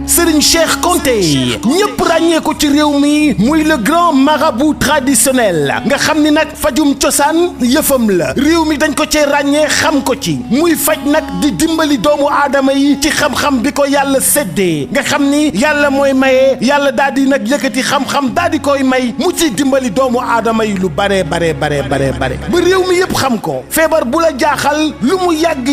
Serigne Cheikh Konté ñëpp ràññee ko ci réew mi muy le grand marabout traditionnel nga xam ni nag fajum cosaan yëfam la réew mi dañ ko cee ràññee xam ko ci muy faj nag di dimbali doomu aadama yi ci xam-xam bi ko yàlla séddee nga xam ni yàlla mooy maye yàlla daal di nag yëkkati xam-xam daal di koy may mu ci dimbali doomu aadama yi lu bare ba réew mi yëpp xam ko feebar bu la jaaxal lu mu yàgg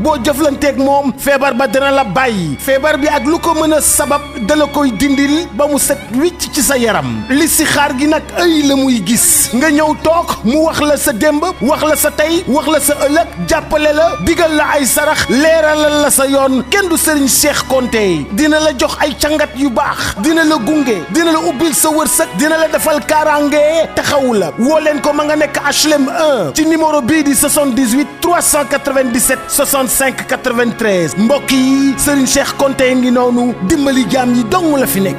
boo jëflanteeg moom feebar ba dina la bàyyi feebar bi ak lu ko mën a sabab dala koy dindil ba mu set wicc ci sa yaram li si xaar gi nag ay la muy gis nga ñëw toog mu wax la sa démb wax la sa tey wax la sa ëllëg jàppale la digal la ay sarax leeralal la sa yoon kenn du Serigne Cheikh Konté dina la jox ay cangat yu baax dina la gunge dina la ubbil sa wërsëg dina la defal kaaraange taxawu la woo leen ko ma nga nekk HLM 1 ci numéro bii di 78 397 65 93 mbokk yi Serigne Cheikh Konté ngi noonu dimbali jaam yi dong la fi nekk.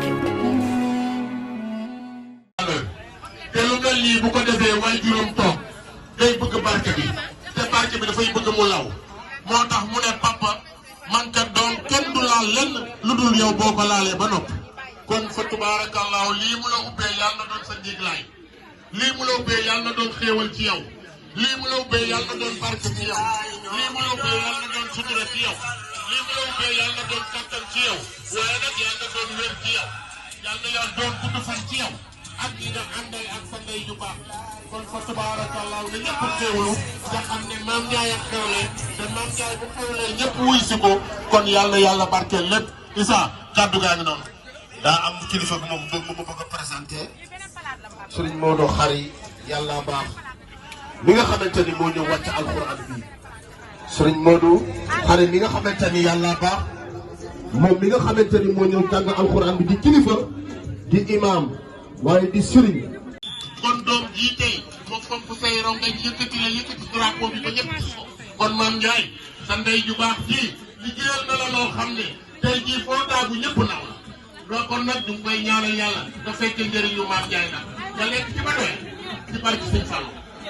te lu mel nii bu ko defee waaye juróom toog day bëgg barke bi te barke bi dafay bëgg mu law moo tax mu ne papa man kat doom kenn du laal lenn lu dul yow boo ko laalee ba noppi kon fa tubaarakallaahu lii mu la ubbee yàlla na doon sa njiglaay lii mu la ubbee yàlla na doon xéewal ci yow lii mu la ubbee yàlla na doon barke ci yow lii mu la ubbee yàlla na doon sutura ci yow lii mu la ubbee yàlla na doon kattan ci yow waaye nag yàlla na doon wér ci yow yàlla na doon gudd fan ci yow ak ñi nga àndal ak sa ndey ju baax kon fa tabaarakallaahu ne ñëpp xéewlu nga xam ne maam Ndiaye ak xewle te maam Ndiaye bu xewlee ñëpp wuy si ko kon yàlla barkeel lépp Issa kàddu gaa ngi noonu. daa am kilifa bi moom mu bëgg a présenté Serigne Modou Khary yàlla baax mi nga xamante ni moo ñëw wàcc alxuraan bi Serigne Modou Khary mi nga xamante ni yàlla baax moom mi nga xamante ni moo ñëw jàng alxuraan bi di kilifa di imam waaye di Serigne. kon doom jii tey moom comme bu say raw nga yëkkati drapeau bi ba ñëpp kon maam Ndiaye sa ndey ju baax ji liggéeyal na la loo xam ne tey jii foo taagu ñëpp naw loo kon nag ñu ngi koy ñaanal yàlla nga fekkee njëriñu maam Ndiaye nag nga lekk ci ba doy ci barke Sëñ Fall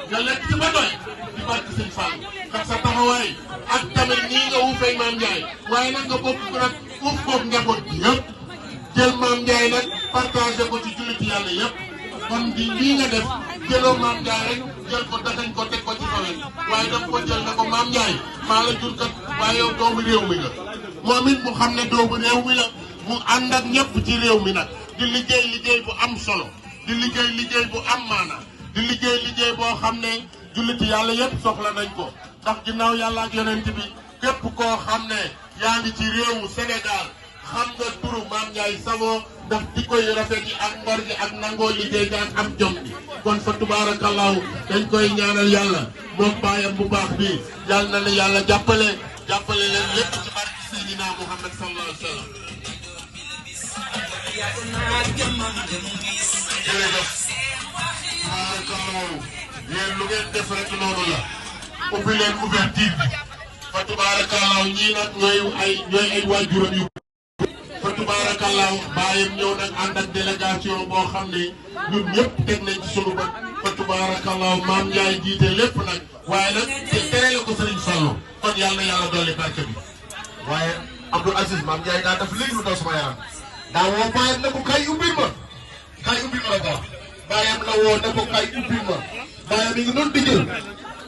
nga lekk ci ba doy ci barke Sëñ Fall ndax sa taxawaay ak tamit nii nga wuufee maam Ndiaye waaye nag nga bokk nag uuf koog njaboot bi yëpp jël maam Ndiaye nag partagé ko ci julliti yàlla yëpp kon di lii nga def jëloo maam Ndiaye rek jël ko dagañ ko teg ko ci kawet waaye daf ko jël na ko maam Ndiaye maa la jur kat waaye yow doomu réew mi nga moom it mu xam ne doomu réew mi la mu ànd ak ñëpp ci réew mi nag di liggéey bu am solo di liggéey bu am maana di liggéey boo xam ne julliti yàlla yëpp soxla nañ ko ndax ginnaaw yàlla ak yonent bi képp koo xam ne yaa ngi ci réewu Sénégal xam nga turu maam Ndiaye Savon ndax di koy rafet yi ak ngor gi ak nangoo liggéey gi ak am jom bi kon fa tubaarakallaahu dañ koy ñaanal yàlla moom baayam bu baax bi yàlla na leen yàlla jàppale leen lépp ci barke Seydina Muhammad sallallahu alayhi wa sallam. jërëjëf tubaarakallaahu yéen lu ngeen def rek noonu la ubbi leen ouverture bi fa tubaarakallaahu ñii nag ñooy ay waajuram yu fa tubaarakallaahu baayam ñëw nag ànd ak délégation boo xam ne ñun ñëpp teg nañ ci sunu bët fa tubaarakallaahu maam Ndiaye jiite lépp nag waaye nag te terele ko Serigne Fallou kon yàlla na yàlla dolli barke bi. waaye Abdou Aziz maam Ndiaye daa def léegi lu daw sama yaram daa woo baayam ne ko kay ubbil ma la ko wax baayam la woo ne ko kay ubbil ma baayam yi ngi doon digal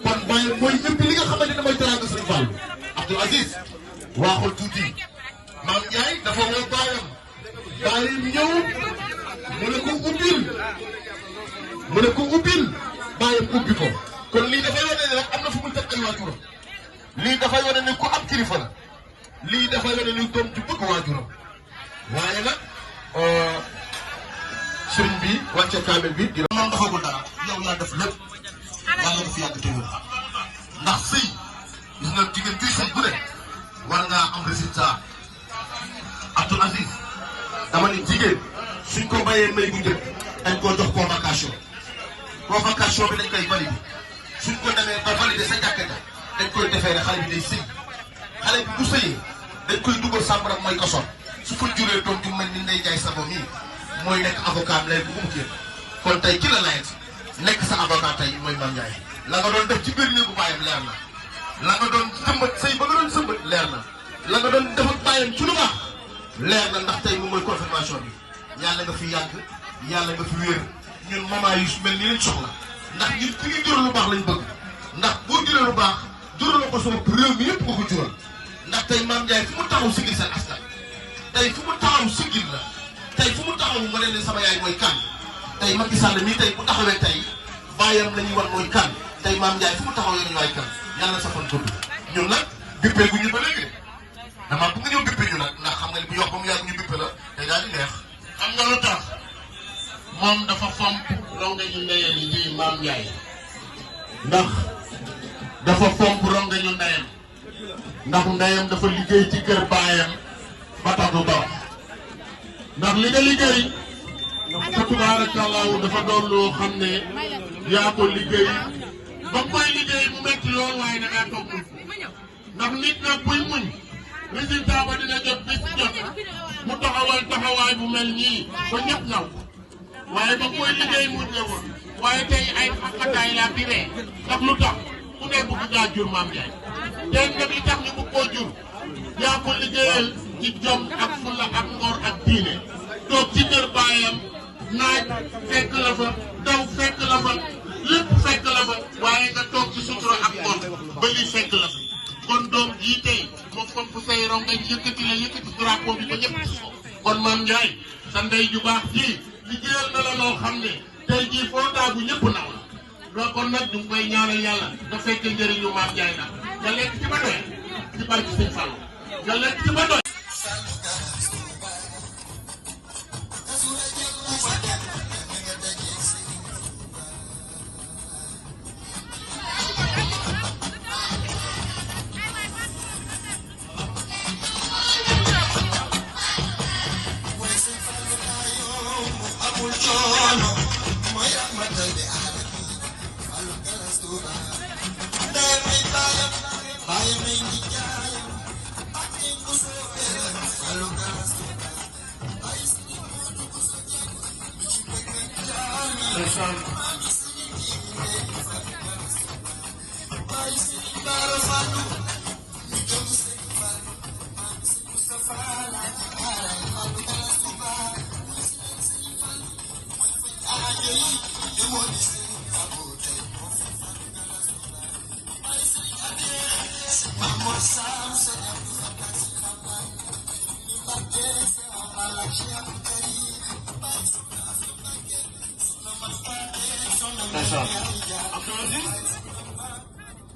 kon baayam mooy ñëpp li nga xamante ne mooy teraanga Serigne Fallou Abdou Aziz waaxul tuuti. maam Ndiaye dafa woo baayam ñëw mu ne ko ubbil baayam ubbi ko kon lii dafay wane ne rek am na fu mu teg ay waajuram lii dafay wane ne ku am kilifa la lii dafay wane ne doom ju bëgg waajuram waaye nag sëriñ bi wàcce kaamel bi dina moom dafagul dara yow yaa def lépp yàlla def yàgg te wér ndax sëy gis nga jigéen juy sëy bu ne war ngaa am résultat. Abdou Aziz dama ne jigéen suñ ko bayee may bu njëkk dañ koo jox convocation bi dañ koy valider suñ ko demee ba valider sa jàkka ja dañ koy defee rek xale bi day sëy xale bi bu sëyee dañ koy dugal sàmbaram mooy kaso su ko juree doom ju mel ni Ndeye Ndiaye Savon mii mooy nekk avocat am lay bu mu kii kon tey ki la layet nekk sa avocat tey mooy Mame Ndiaye la nga doon def ci biir néegu baayam leer na la nga doon sëmbat sëy ba nga doon sëmbat leer na la nga doon def ak baayam ci lu baax leer na ndax tey moom mooy confirmation bi yàlla nga fi yàgg yàlla nga fi wér ñun maman yu mel ni lañ soxla ndax ñun ku ñu jural lu baax lañ bëgg ndax boo juree lu baax juraloo ko sama réew mi yëpp nga ko jural ndax tey Mame Ndiaye fu mu taxaw sigil seen askan tey fu mu taxaw sigil la tey fu mu taxaw mu ne sama yaay mooy kan tey Macky Sall mii tey bu taxawee tey bàyyam la ñuy war mooy kan tey Mame Ndiaye fu mu taxaw yéen ñu waay kan yàlla sa fan gudd ñun nag bippee gu ñu ba léegi damaa bëgg nga ñëw bippe ñu nag ndax xam nga ni bu yokk ba mu yàgg ñu bippe la day daal di neex. xam nga lu tax moom dafa fomp rongañu ndeyam yi di Mame Ndiaye ndax dafa fomp rongañu ndeyam ndax ndeyam dafa liggéey ci kër baayam ba tax du dox ndax li nga liggéey fa tabaarakallaahu dafa doon loo xam ne yaa ko liggéey ba koy liggéey mu metti lool waaye da ngaa toog muñ ndax nit nag buy muñ résultat ba dina jot bis jot mu taxawal taxawaay bu mel nii ba ñëpp naw waaye ba koy liggéey muñ la woon waaye tey ay xaqataay laa biree ndax lu tax ku ne bëgg ngaa jur Mame Ndiaye tey nag li tax ñu bëgg koo jur yaa ko liggéeyal ci jom ak fulla ak ngor ak diine toog ci kër baayam naaj fekk la fa daw fekk la fa lépp fekk la fa waaye nga toog ci sutura ak ngor ba li fekk la fa kon doom jii tey moo fomp say rongañ yëkkati la yëkkati drapeau bi ba ñëpp gis ko kon Mame Ndiaye sa ndey ju baax ji liggéeyal na la loo xam ne tey jii foo daagu ñëpp naw la loolu kon nag du koy ñaanal yàlla nga fekk njëriñu Mame Ndiaye nag nga lekk ci ba doy ci barke Sëñ Fallu nga lekk ci ba doy.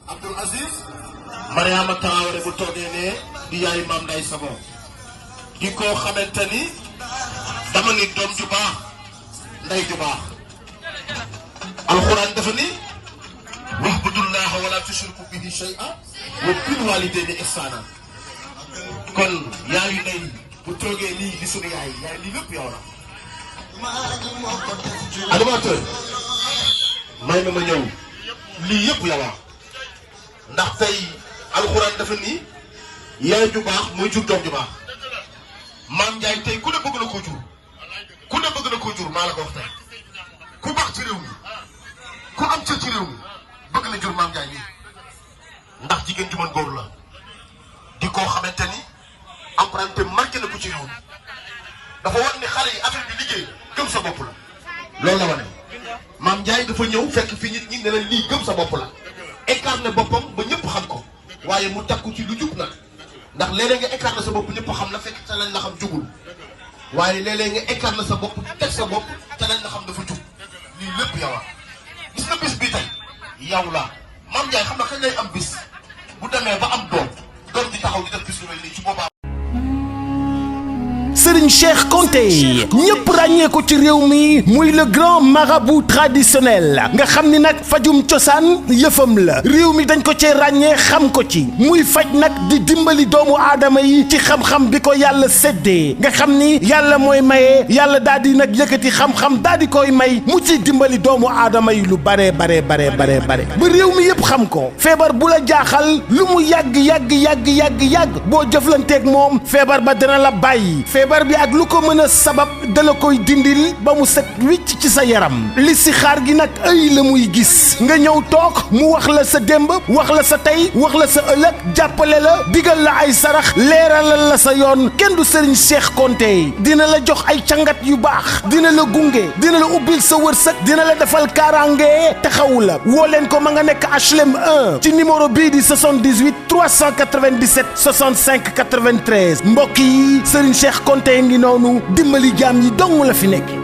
Abdoul Aziz Mariama Traoré bu toogee ne di yaay Mame Ndiaye Savon di ko xamante ni dama ni doom ju baax ndey ju baax alxuraan dafa ni wa'budullaaha wa laa tushriku bihi shay'an wa bil waalidayni ihsaana kon yaayu ndey bu toogee lii di sunu yaay lii lépp yow la. animateur may ma ñëw lii yëpp yow la ndax tey alxuraan dafa ni yaay ju baax mooy jur doom ju baax Mame Ndiaye tey ku ne bëgg na koo jur ku ne bëgg na koo jur maa la ko wax tey ku baax ci réew mi ku am cër ci réew mi bëgg na jur Mame Ndiaye nii ndax jigéen ju mën góor la di koo xamante ni empreinte marqué na ko ci réew mi dafa war ni xale yi affaire bi liggéey gëm sa bopp la loolu la wane Mame Ndiaye dafa ñëw fekk fi nit ñi ne leen lii gëm sa bopp la écarté boppam ba ñëpp xam ko waaye mu takku ci lu jub nag ndax léeg-léeg nga écarté sa bopp ñëpp xam la fekk te lañ la xam jugul waaye léeg-léeg nga écarté sa bopp teg sa bopp te lañ la xam dafa jug lii lépp yow a gis nga bis bi tey yow la Mame Ndiaye xam nga kañ lay am bis bu demee ba am doom di taxaw di def bis lu mel nii ci boppam. Serigne Cheikh Konté ñëpp ràññee ko ci réew mi muy le grand marabout traditionnel nga xam ni nag fajum cosaan yëfam la réew mi dañ ko cee ràññee xam ko ci muy faj nag di dimbali doomu aadama yi ci xam-xam bi ko yàlla séddee nga xam ni yàlla mooy maye yàlla daal di nag yëkkati xam-xam daal di koy may mu ci dimbali doomu aadama yi lu bare ba réew mi yëpp xam ko feebar bu la jaaxal lu mu yàgg boo jëflanteeg moom feebar ba dina la bàyyi feebar feebar bi ak lu ko mën a sabab dala koy dindil ba mu set wicc ci sa yaram listixaar gi nag ay la muy gis nga ñëw toog mu wax la sa démb wax la sa tey wax la sa ëllëg jàppale la digal la ay sarax leeralal la sa yoon kenn du Serigne Cheikh Konté dina la jox ay cangat yu baax dina la gunge dina la ubbil sa wërsëg dina la defal kaaraange taxawu la woo leen ko ma nga nekk HLM 1 ci numéro bii di 78 397 65 93 mbokk yi Serigne Cheikh Konté ngi noonu dimbali jaam yi dong la fi nekk.